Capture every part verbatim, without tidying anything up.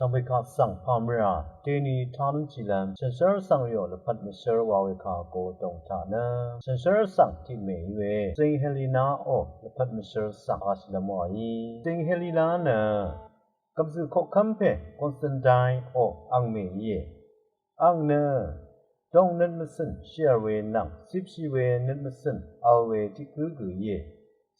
Svng bèkaq svng pàmvrà deni taq lúnshìlv́m shànshér vsvng rìò lvpat mvshér wa we kà go dòng taq nø shànshér vsvng tiq mè í we Saint Helena ò lvpat mvshér svng vshìlv́m wa í. Saint Helena nø gv̀mzø̀ koqkv́m pè Constantine ò ang mè íe. Ang nø dòng nøt mvcø̀n shìvl we nvng cipshì we nøt mvcø̀n vl we tiq gǿ gø íe.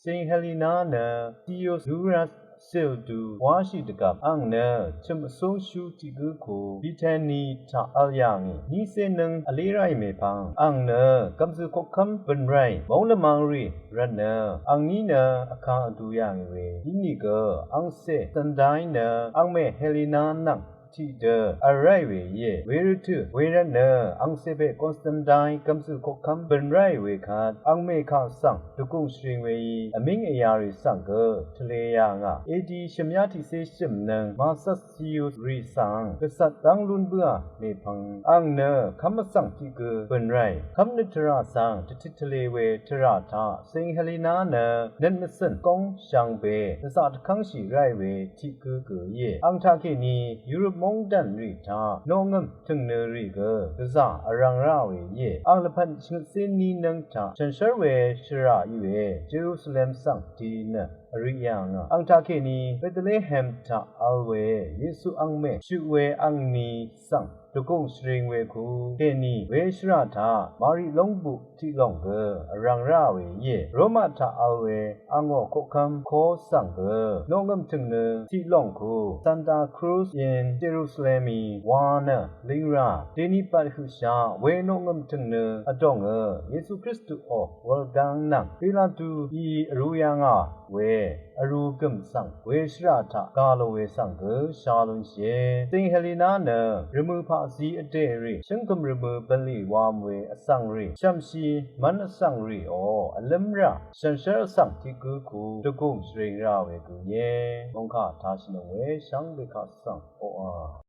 Saint Helena nø Dioscorus Sildus wáshì dvgvp ang nø chø̀m vsúngshú tiq gǿ ku Bethany taq vl yà ngì. Nícé nøng vlé ráì mèpvng ang nø gv̀mzø̀ koqkv́m bø̀n ráì móng lvmang rì rvtnø angní nø vkang vdu yà ngì we ínìgø angcè Constantine nø angmè Helena nvng tiqdø vl ráì we íe. Wervtø̀ wervtnø angcè pè Constantine gv̀mzø̀ koqkv́m bø̀n ráì we kvt angmè kaq svng dvgùng shvring weí vmíng vyarì svng gø tvlē yà ngà. A D shø̀myá tiqcé shø̀m nøng Marcellus rì svng gvzvt dv́ng lún bǿà mèpvng ang nø kv́m vsvng tiq gø bø̀n ráì kv́mnøt tvrà svng dvtit tvlē we tvrà taq Saint Helena nø nøt mvcø̀n góng shvngbe dvzaq dvkv́ngshì ráì we tiq gǿ gø íe. Ang taqkèní Europe móngdàn rì taq noqngø̀m tø̀ngnø rì gø gvzà vrvng rá we íe. Ang lvpat shvngøtcé ní nǿng taq shànshér we shvrà í we Jerusalem svng di nø vriq yà ngà. Ang taqkèní Bethlehem taq vl we Yesu angmè shøq we angni svng dvgùng shvring we ku kèní we shvrà taq Mari lóngbuq tiq lòng gø vrvng rá we íe. Roma taq vl we angò koqkv́m kó svng gø noqngø̀m tø̀ngnø tiq lòng ku Santa Cruz in Jerusalemi wa nø ling rà deni bvt høqshaq we noqngø̀m tø̀ngnø vdòngø Yesu Kristuò wulgáng nvng Pilatuí vrū yà ngà we vrū gø̀m svng we shvrà taq gà lò we svng gø shá lúnshìe. Saint Helena nø rvmø̀ paqzí vdè rì shǿngkø̀m rvmø̀ bv̀nlì wam we vsvng rì shv̀mshì mv́n vsvng rìò vlǿmrà shànshér vsvng tiq gǿ ku dvgùng shvring rá we gø íe. Mòngkà tashìnøng we shvngbe kaq svng oqà